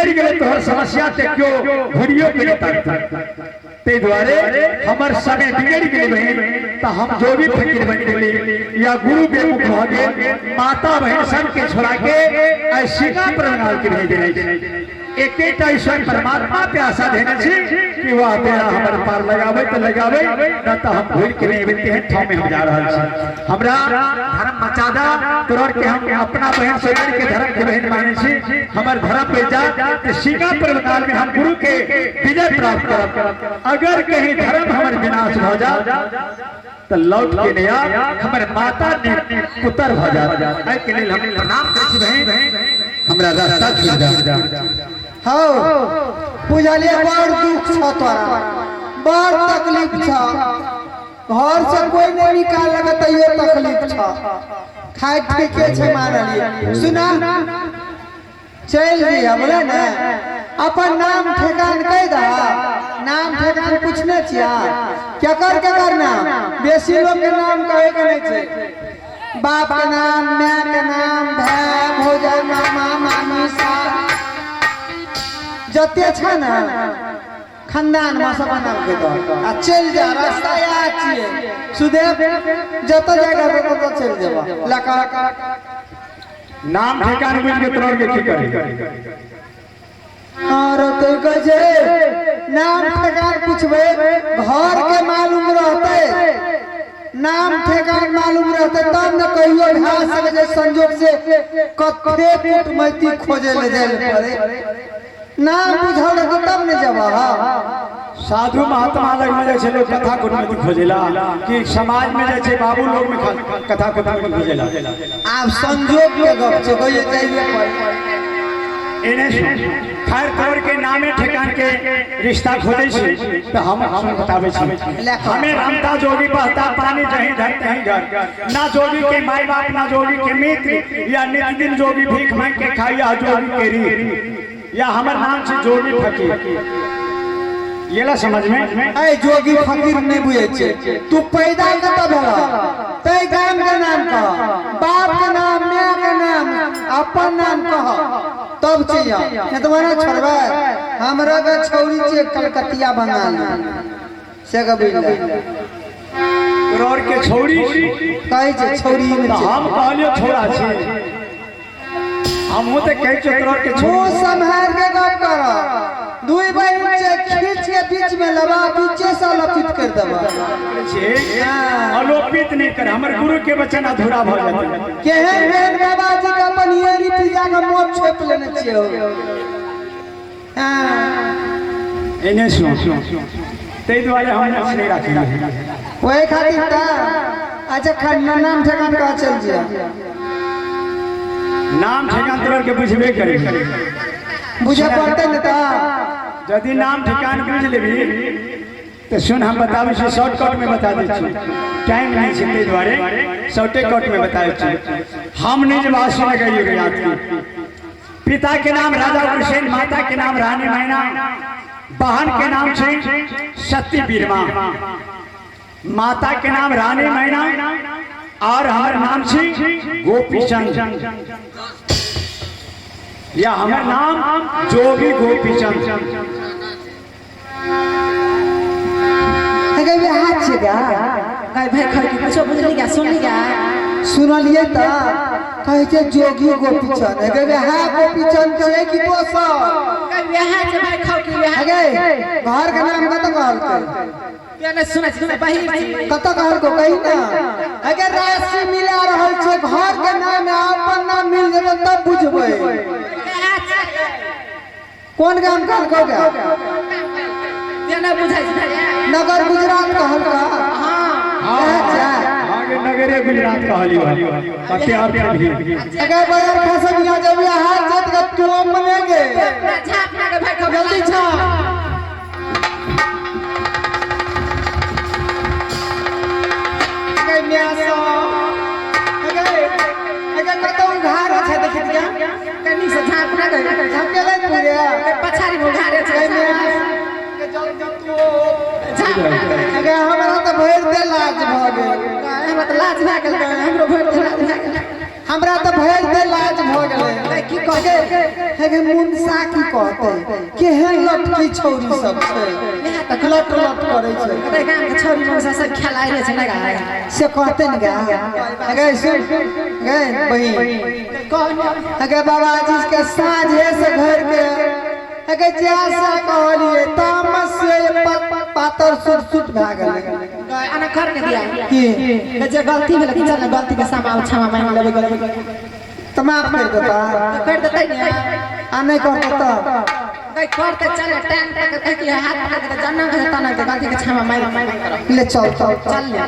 बिगड़ि गेलै तोहर समस्या ते क्यों घुरियो के नहीं ताकतै। ताहि दुआरे हमर समय बिगड़ि गेलै बहिन, तऽ हम जोगी फकीर बनि गेली या गुरु बेमुख भऽ गेल, माता बहिन सबके छोड़ा के आइ सीमा पर बंगाल के भेज देने छी। एकेटा ईश्वर परमात्मा पे आशा देने छी कि वह बेड़ा हमर पार लगावे तो लगावे, न तो हम घुरि के नहीं अबै तेहन ठाम में हम जा रहल छी। हमरा धर्म बचा दा तोहर के, हम अपना बहन से बढ़ि के धर्म के बहन मानै छी। हमर धर्म पे जा तो सीमा पर बंगाल में हम गुरु के विजय प्राप्त करब। अगर कहीं धर्म हमर विनाश भ जा तो लौट के नहीं आ, हमर माता ने पुत्र भ जा। एहि के लेल हम प्रणाम करै छी बहन, हमरा रास्ता छोड़ जा। हौ बुझलिए, बड़ दुख छ तोरा, बड़ तकलीफ छ, घर से कोई नहीं निकाल लगा तैयो तकलीफ छ। खाए ठीके छै मानलिए। सुना चल दिया बोले ने, अपन नाम ठेकान कह दा। नाम ठेकान पूछने छिया केकर केकर नाम? बेसी लोग के नाम कहे के नहीं छै। बाप के नाम, my के नाम, भाई भौजाई, मामा मामी, सास जते छै ने खानदान में सब नाम के दो आ चल जा। रास्ता याद छिए सुदेव, जत जगह तत चल जेबा लका। नाम ठेकान बुझ के तोहर के की करी? और तो कहै छै नाम ठेकान पूछबे, घर के मालूम रहते, नाम ठेकान मालूम रहते तब न कहियो भए सके जे संजोग से कते कुटमैती खोजे ले जाय पड़े। नाम बुझल रहते तब न जेबा। साधु महात्मा लग में जाइ छै लोग कथा कुटमैती खोजेला कि समाज में जाइ छै बाबू लोग में कथा कुटमैती खोजेला? आब संजोग के गप छै, कहियो जाइए पड़े। एने सुन, खैर तोर के नामे ठेकान के रिश्ता खोजे छी तो हम बताबै छी। हमें रमता जोगी बहता पानी जहीं धर तहीं घर, ना जोगी के माई बाप ना जोगी के मित्र, या नित दिन जोगी भीख मांग के खाई या जोगी के रीत, या हमर नाम छै जोगी फकीर। ये ला समझ में? ऐ जोगी फकीर नहीं बुझै छै। तू पैदा कतऽ भेल तै गाम के नाम कह, बाप के नाम, my के नाम, अपन नाम कह तब चाहिए, नहीं तो मना छोड़बै। हमरा के छौरी छै कलकतिया बंगाली से के बुझल तोहर के छौरी कहै छै छौरी में तऽ हम कहलियो छौड़ा छी, हमहूँ तऽ कहै छियौ तोहर के छौरी। मुँह सम्हार के गप कर, दुई बहिन छै खींच के बीच में लबा, बीचे से लपित कर देबा। अलोपित नहीं कर, हमर गुरु के वचन अधूरा भ जेतै। केहन केहन बाबाजी के अपन येरी पिजा के मोच छोप लेने छियै हो। हाँ। एने सुन, ताहि दुआरे हम मोछ नहीं राखलियै। वही खातिर त अच्छा खन्ना नाम ठेकान कह चल जिया। नाम ठेकान तोहर के बुझबे करी, बुझे पड़ते ने त। यदि नाम ठेकान बुझ लेबी तो सुन हम बताबै छी, शॉर्टकट में बता दै छी, टाइम नहीं छै ताहि दुआरे शॉर्टे कट में बताबै छी। हम निजवासी नगर युगराज की, पिता के नाम राजा उग्रसेन, माता के नाम रानी मैना, बहन के नाम छै सती बीरमा, माता के नाम रानी मैना और हमर नाम छी गोपीचंद, या हमर नाम जोगी गोपीचंद। अगर हाथ छै गा गए भाई खै के कुछो बुझली गा सुनली गा? सुनलिए त कहै छै जोगी गोपीचंद। अगर हा गोपीचंद छै कि दोसर? गए बियाह छै भाई खौ के बियाह। अगे घर के नाम कत कहलकै? के नहीं सुनै छी बहिर छी। कत कहलको कही ना। अगर राशि मिला रहल छै घर के नाम आ अपन नाम मिल जेतै तब बुझबै। बियाह छै। कोन गाम कहलको गा? के नहीं बुझै छी। नगर गुजरात कहलका। हां। अच्छा। आगे नगरे गुजरात कहलियो कते अर्थ भी। अगर बयर खसम यहाँ जब हाथ जत के तू मनेगे। झाप ना के भाई खौ जल्दी छा। अगर मियां अगर अगर कतौ उघार छै देखित क्या? कनी से झाप ना के झपकेलै पूरे। पछाड़ी में उघारे छै। के जल्दी तू झाप ना के। अगर हमरा तऽ भरि दे लाज भऽ गेल। हमरा तऽ लाज भए गेल, हमरो भरि दे लाज भए गेल। हमरा त भरि दे लाज भ गेलै। की कहते? हे गे मुनसा की कहते, केहन लटकी छौरी सब छै, लट लट करै छै। अरे गाम के छौरी मुनसा सब खेलाइ रहै छै ना गा। से कहते न गा। गे सुन गे बहिन, अगे बाबाजी के साँझे से घर के अगे जैसा कहलिए तामस से पातर सुट सुट भए गेलै। अना कर ने दिया की जे गलती भेलै चल ना, गलती के क्षमा क्षमा मांग लेबै। त माफ कर देता? कर देतै ने। आ नहीं कर देता? गई करते चल, टांग टांग के कि हाथ पकड़ के जन्ना के तना के गलती के क्षमा मांग मांग कर। ले चल चल। चल ले।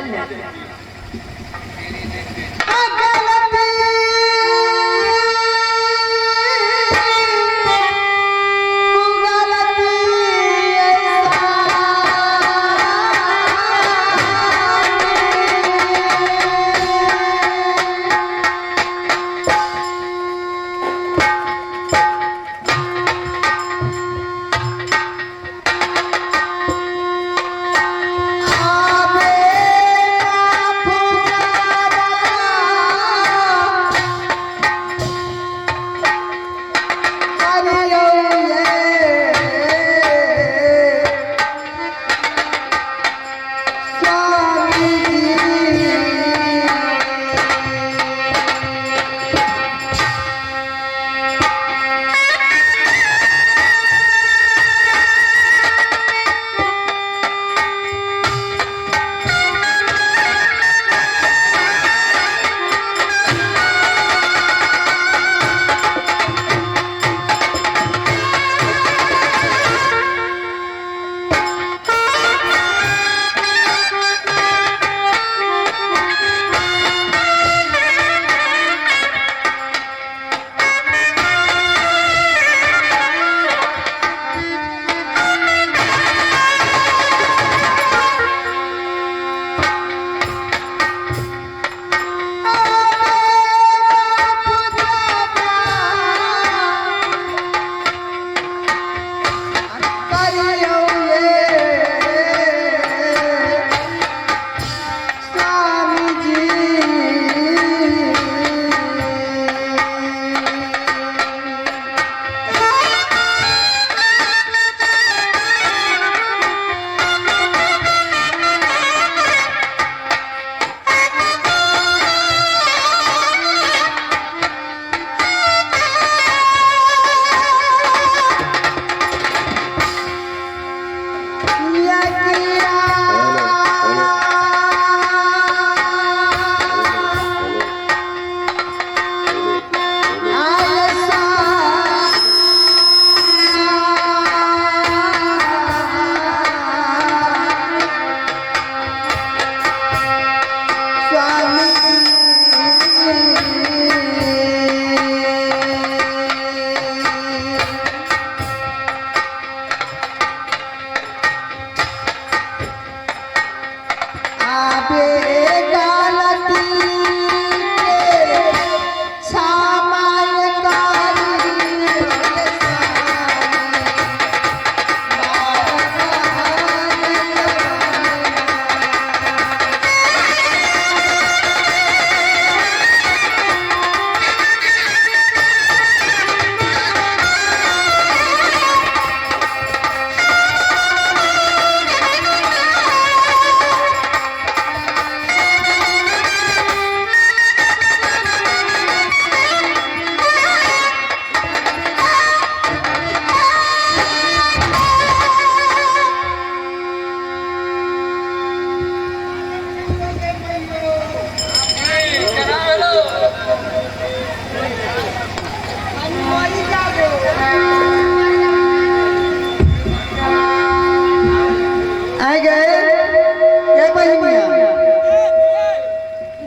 आए गए ये बहिनिया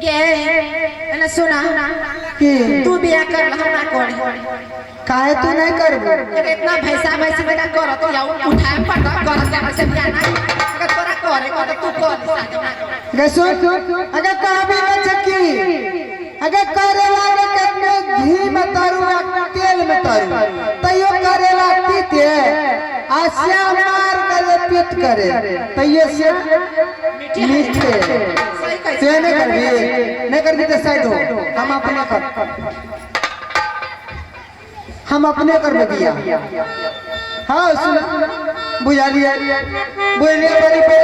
गे एने सुना की तू बियाह कर हम ना करे। काहे तू नहीं करबो? अरे इतना भैंसा भैंसी बेटा करत या उठाए पटक करत या से बियाह ना, अगर तोरा करे को तो तू कर शादी ना। गे सुन, अगर कहबी न छकी अगर करेला के कतनो घी में तरू या तेल में तरू तैयो करेला तीते आ श्याम मार करे। पेट करे तैयो से मीठे। सही कहै से नहीं करबी, नहीं करबी तो साइड हो, हम अपने कर, हम अपने करबे बियाह। हाँ सुन, बुझलिए बुझलिए बड़ी पे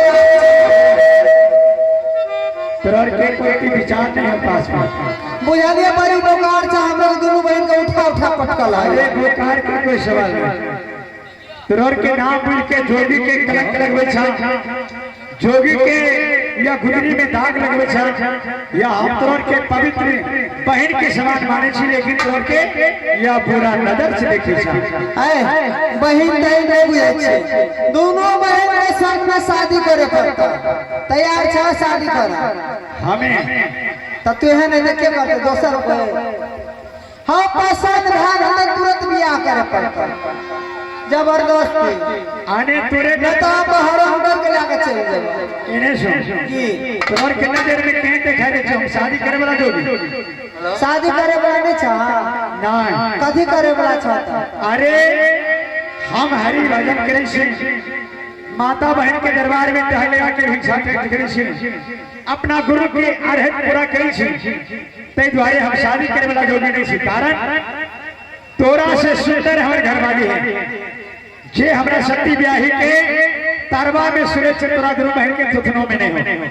तोहर के कोई विचार नहीं है पास में। बुझलिए बड़ी बोकार छ, हम लोग दोनों बहन के उठा उठा पटकल अरे है। बोकार के कोई सवाल नहीं। तोहर के नाम बुझ के जोगी के कलंक लगबै छ, जोगी के या गुजरी में दाग लगबै छ, या हम तोहर के पवित्र बहन के समान माने छी, लेकिन तोहर के या बुरा नजर से देखे छ। ऐ बहन तहन नहीं बुझै छै, दोनों बहन के संग में शादी करे पड़ता, तैयार छ शादी कर हमें त तू एहन नहीं के करते दोसर कोई। हाँ पसंद भए गेल तुरंत बियाह करे पड़ता जबरदस्ती, आने तोरे नहीं तो आप हरम करके लाके चल जेबै। इने सुन, की तोहर के नजर में केहन देखाई दे छै हम शादी करे वाला जोगी? शादी करे वाला नहीं छ? नहीं। कथी करे वाला छ त? अरे हम हरि भजन करे छी, माता बहन के दरबार में टहले आके भिक्षा करे छी, अपना गुरु के अर्हत पूरा करे छी, ताहि दुआरे हम शादी करे वाला जोगी नहीं छी। कारण तोरा से सुंदर हमर घरवाली है, जे हमरा सती ब्याही के तरवा में सूरज तोरा गुरु बहन के थुथनों में नहीं हो,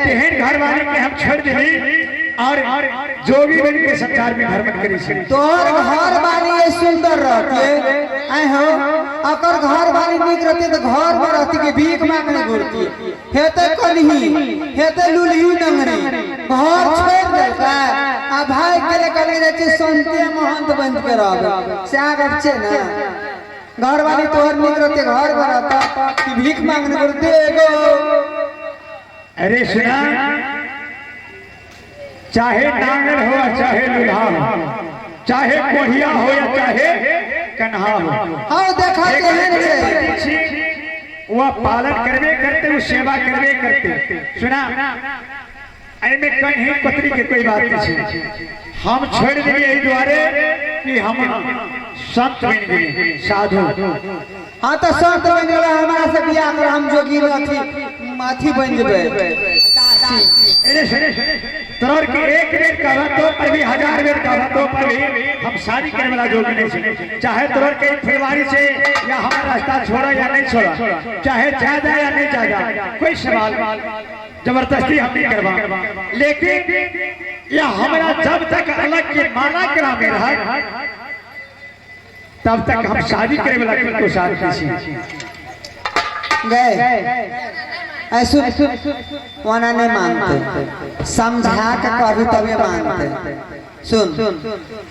तेहन घरवाली के हम छोड़ देली और जोगी बन के संसार में भ्रमण करी छी। तोहर घर वाली सुंदर रहती आए हो, अगर घर वाली निक रहती तो घर में रहती के भीख मांगने घूरती, हेते कलही हेते लुलही नंगरी, घर छोड़ देलकै आ भाई के ले कल जाइ छै संते महंत बन के रहबे, सएह गप छै ने। घर वाली तोहर निक रहते घर में रहता कि भीख मांगने घूरते एगो। अरे सुना, चाहे नांगर हो या चाहे लुल्हा हो, चाहे कोढ़िया हो या चाहे कन्हा हो, हाँ देखा केहन छै वह पालन करबे करते, वो सेवा करबे करते। सुना, एहिमे कहीं पत्री के कोई बात नहीं छै। हम छोड़ देलियै एहि दुआरे कि हम संत बनि गेलियै, साधु। हाँ तो संत बनि गेलै, हमारा से बियाह कर, हम जोगी अथी अथी बनि जेबै। अरे तोहर के एक बेर कहबा तो पर भी, हजार बेर कहबा तो पर भी हम शादी करे वाला जोगी नहीं छी। चाहे तोहर के फुलवारी से या हमारा रास्ता छोड़ा या नहीं छोड़ा, चाहे ज्यादा या नहीं ज्यादा, कोई सवाल जबरदस्ती हम नहीं करवा, लेकिन यह हमारा जब तक अलग के माना करा में रहा तब तक हम शादी करे वाला किनको साथ नहीं छी। गए ऐसु वना नहीं मानते, समझा के कभी तभी मानते। सुन,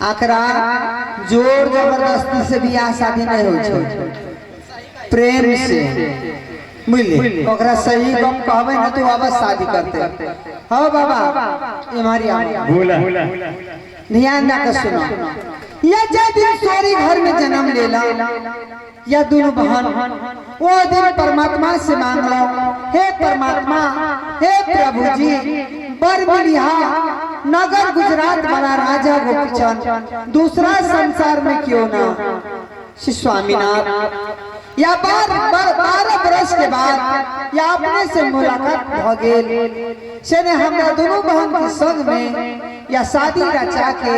आकरा जोर जबरदस्ती से बियाह शादी नहीं हो छै, प्रेम से बुझली, ओकरा सही गप कहबै ना तो वापस शादी करते। हाँ बाबा इमारी बोला ध्यान दे के सुनो, या जे दिन सोरी घर में जन्म लेला या दोनों बहन, वो दिन परमात्मा से मांग लो, हे परमात्मा हे प्रभु जी, बर मिलिहा नगर गुजरात वाला राजा गोपीचंद दूसरा संसार में क्यों ना श्री स्वामीनाथ या 12 बरस के बाद या अपने से मुलाकात भ गेल से ने हमरा दोनों बहन के संग में या शादी रचा के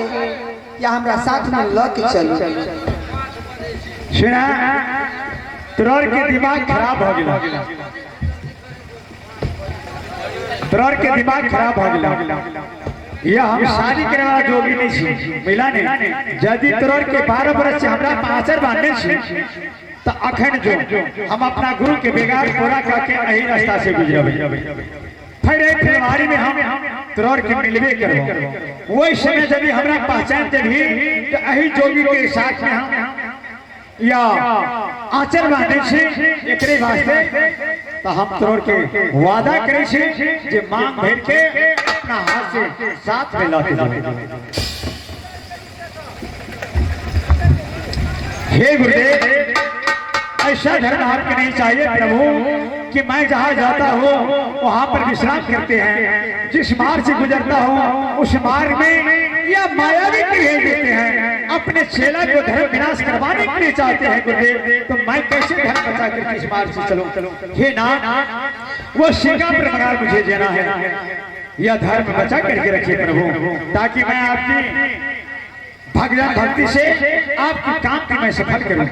या हमरा साथ में ल के चलू। सुना, तोहर के दिमाग खराब हो गेल, तोहर के दिमाग खराब हो गेल। यह हम शादी करे वाला जोगी नहीं छी, मिला नहीं। यदि तोहर के 12 बरस से हमरा पाँचर बांधने छी तो अखन जो हम अपना गुरु के बेगार पूरा करके एही रास्ता से गुजरबै, फिर एहि फुलवारी में हम तोहर के मिलबे करबो। वही समय जब हमरा पहचान देबही तो एही जोगी के साथ में हम या आचर बांधे छी एकरे वास्ते, तो हम तोहर के वादा करे छी जे मांग भर के अपना हाथ से साथ में लऽ के जेबै। हे गुरुदेव, ऐसा धर्म आपके नहीं चाहिए प्रभु कि मैं जहाँ जाता हूँ वहाँ पर विश्राम करते हैं, जिस मार्ग से गुजरता हूँ उस मार्ग में या मायावी के भेज देते हैं, अपने चेला को धर्म विनाश करवाने के लिए चाहते हैं गुरुदेव, तो मैं कैसे धर्म बचा करके इस मार्ग से चलूं? हे नाथ, वो सिंगापुर मनार मुझे जाना है, यह धर्म बचा करके रखिए प्रभु, ताकि मैं आपकी भगवान भक्ति से आपकी काम की मैं सफल करूं।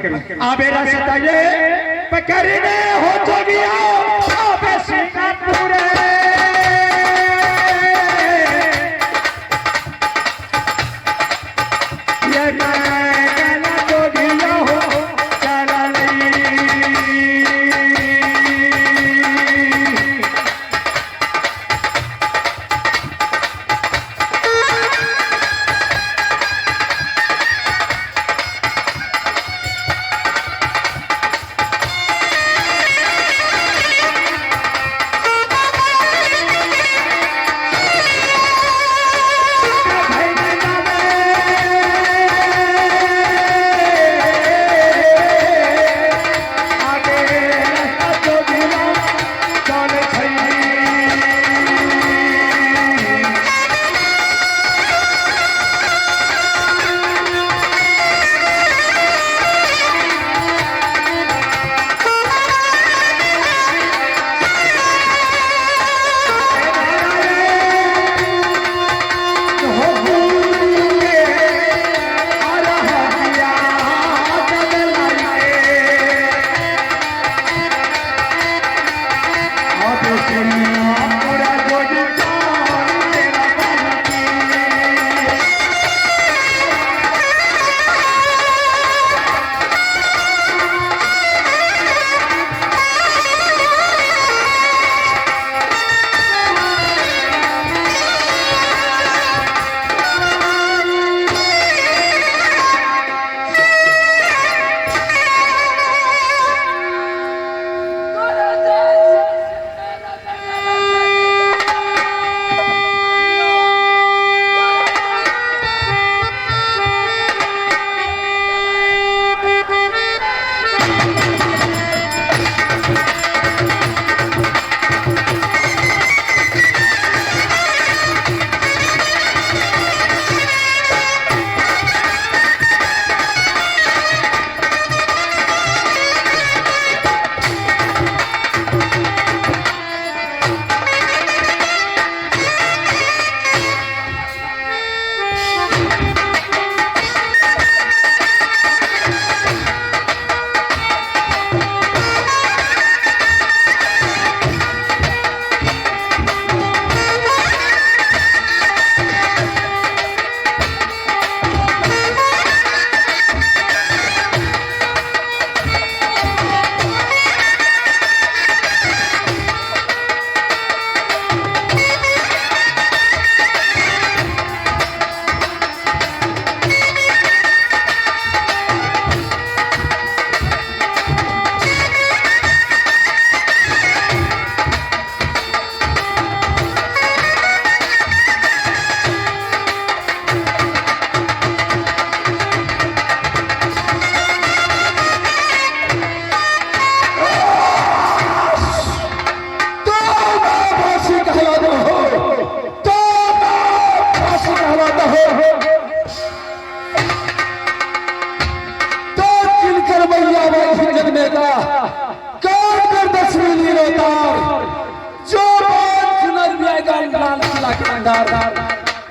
आबे रास्ता ये पकड़ने हो जोगिया आबे सिंगापुर, ये मैं जोगिया हो चला ली।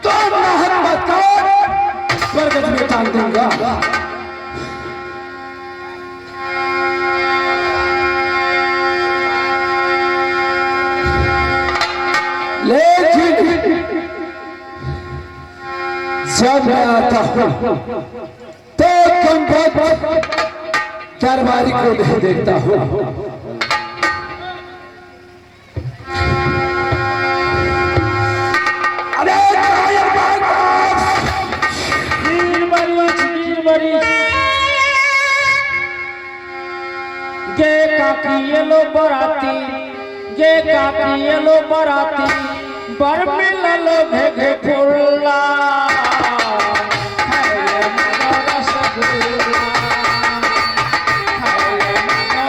तो नाहक मत कर, बरगद में टांग दूंगा। लेकिन जब मैं आता हूं तो कम वक्त दरबारी को नहीं देखता हूं। गे काकी एलो बराती, गे काकी एलो बराती, बर मिलल भेगे फुल्ला। खाइले मगर रसगुल्ला, खाइले मगर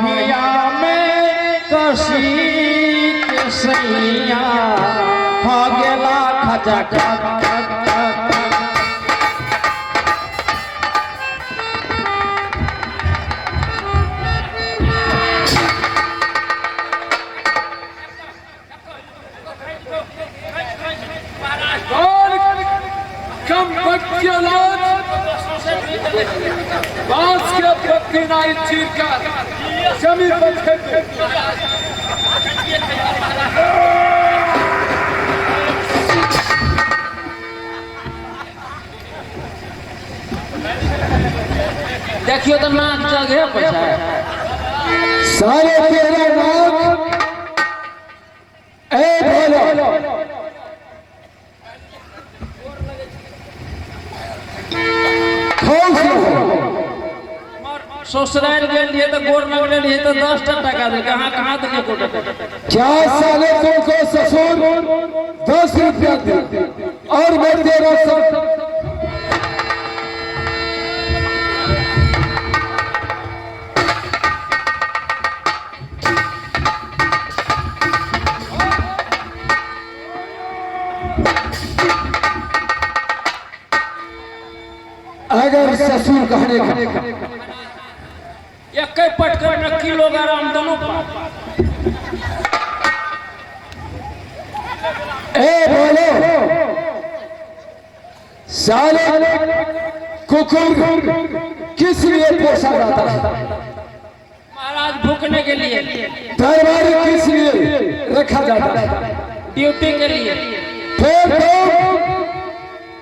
बहिया में कसी के सैया हो गेला खचा और कम वक्त की औलाद बांस के पत्ते नाई चीर कर जमीन पर फेंक दो। देखियो तो नाक जगह पर छै। सारे तेरा नाक ए बोलो खुश रहो। ससुराल गेल रहियै तऽ गोर लगले रहियै तऽ 10 टा टका देलकै, अहाँ कहाँ देलियै एको टका? क्या साले तुमको ससुर 10 रुपया दे और मैं तेरा सब अगर ससुर कहने का एके पटकर में किलोग्राम दोनों पार। ए बोलो साले कुकुर किस लिए पोसा जाता है? महाराज भूखने के लिए। दरबारी किस लिए रखा जाता है? ड्यूटी के लिए। फिर तो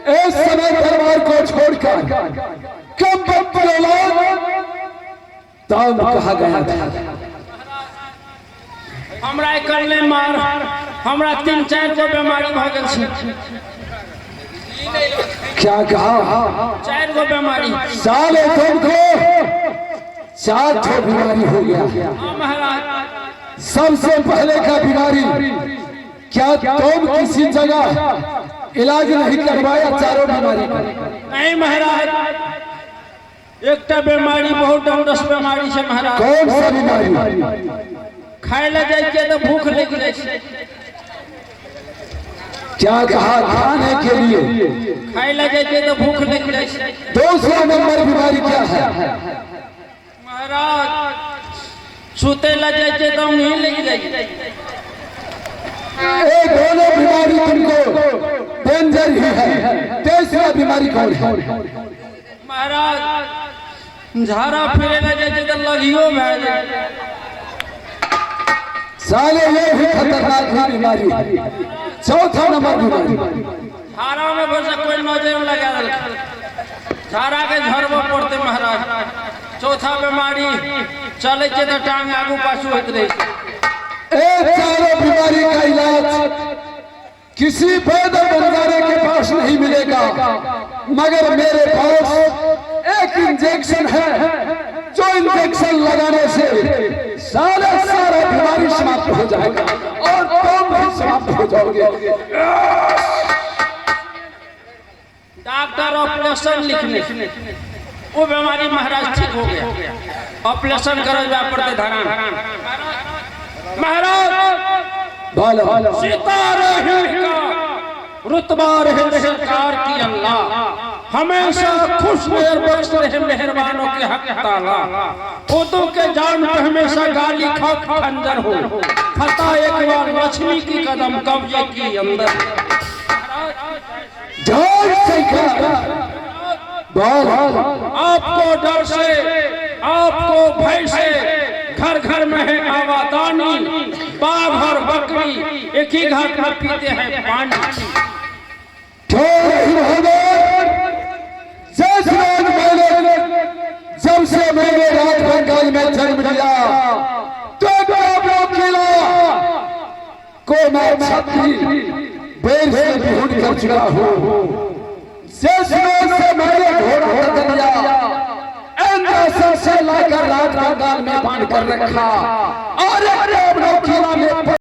इस समय दरबार को छोड़कर कम वक्त की औलाद दाम कहा गया था। हमरा एकर नहि मार, हमरा 3-4 गो बीमारी भऽ गेल छै। क्या कहा? 4 गो बीमारी। साले तुमको 4 ठो बीमारी हो गया। हाँ महाराज। सबसे पहले का बीमारी, क्या तुम किसी जगह इलाज नहीं करवाया चारों बीमारी का? नहीं महाराज, एकटा बीमारी बहुत डेंजरस बीमारी छै महाराज। कौन सा बीमारी? खाय लए जाइ छियै तऽ भूख लागि जाइ छै। क्या कहा? खाने के लिए खाय लए जाइ छियै तऽ भूख लागि जाइ छै। दूसरा नंबर बीमारी क्या है? महाराज सुतै लए जाइ छियै तऽ नींद लागि जाइ छै। ये दोनों बीमारी तुमको डेंजर ही है। तीसरा बीमारी कौन है? महाराज झाड़ा फिरे लए जाइ छियै तऽ लगियो भए जाइ छै। साले ये भी खतरनाक ही बीमारी है। चौथा नंबर बीमारी। झाड़ा में बस कोई नजर लगा देलकै, झाड़ा के झड़बो पड़तै महाराज। चौथा बीमारी चलै छै तऽ टांग आगू पाछू होइत रहै छै। ये चारों बीमारी का इलाज किसी वैद्य बंजारे के पास नहीं मिलेगा, मगर मेरे पास एक इंजेक्शन है जो इंजेक्शन लगाने से सारा सारा बीमारी समाप्त हो जाएगा और तुम भी समाप्त हो जाओगे। डॉक्टर ऑपरेशन लिखने, वो बीमारी महाराज ठीक हो गया। ऑपरेशन करल पड़ते धरान महाराज। बोलो सितारे हैं का रुतबा रहे सरकार की अल्लाह, हमेशा खुश मेहर बख्श रहे मेहरबानों के हक ताला। उर्दू के जान पे हमेशा गाली खौफ खंजर हो, फतह एक बार लक्ष्मी की कदम कब्जे की अंदर। जय शंकर। आपको डर से आपको भय से घर घर में है आवादानी, बाघ और बकरी एक ही घाट में पीते हैं पानी। जब से मैंने राज बंगाल में जन्म लिया तो किला को मैं छाती बेर से ढूंढ कर चुका हूँ। जिस से मैंने घोड़ा बदल लिया से लाकर राज बंगाल में बांध कर रखा और